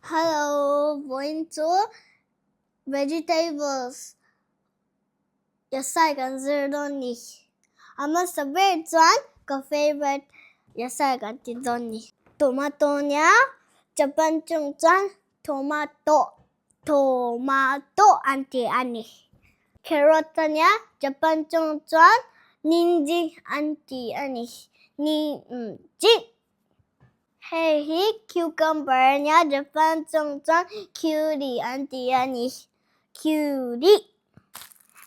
Hello, vawiin chu vegetables yasai kan zir dawn ni. A hmasa ber chuan ka favourite yasai kan ti dawn ni. Tomato nia Japan chung chuan tomato tomato an ti a ni. Carrot ania Japan chung chuan ninjin an ti a ni. Ninjin. Hei hi cucumber a nia, Japan chung chuan kyuri an ti a ni, kyuri.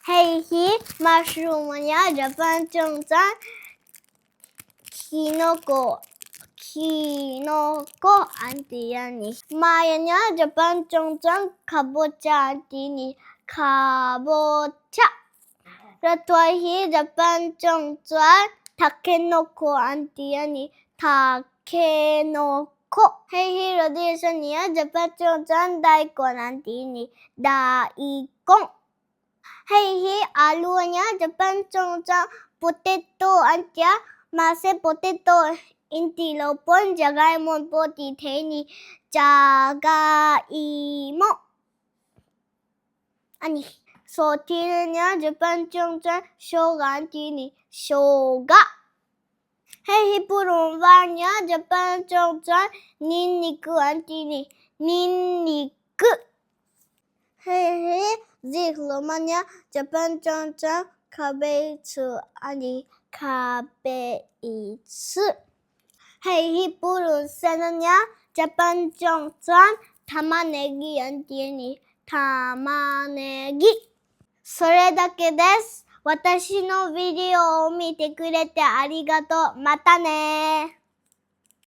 Hei hi mushroom a nia, Japan chung chuan kinoko, kinoko an ti a ni. Mai a nia, Japan chung chuan kabocha an ti a ni, kabocha. Ratuai hi Japan tawng chuan Takenoko an ti a ni, Takenoko. Hei hi radish a ni a, Japan tawng chuan Daikon an ti a ni, Daikon. Hei hi alu a nia, Japan tawng chuan potato an ti a, mahse potato in tih loh pawn jagaimon pawh tih theih a ni, Jagaimo. A ni. Sawhthing a nia, Japan chawng chuan shoga an ti a ni, shoga. Hei hi purun var a nia, Japan chawng chuan ninniku an ti a ni, ninniku. Hei hi zikhlum a nia, Japan chawng chuan khabeichhu a ni, khabeichhu. Hei hi purun sen a nia, Japan tawng chuan Tamanegi an ti a ni, Tamanegi. Sore dake desu. Watashi no video o mite kurete arigatou. Mata ne!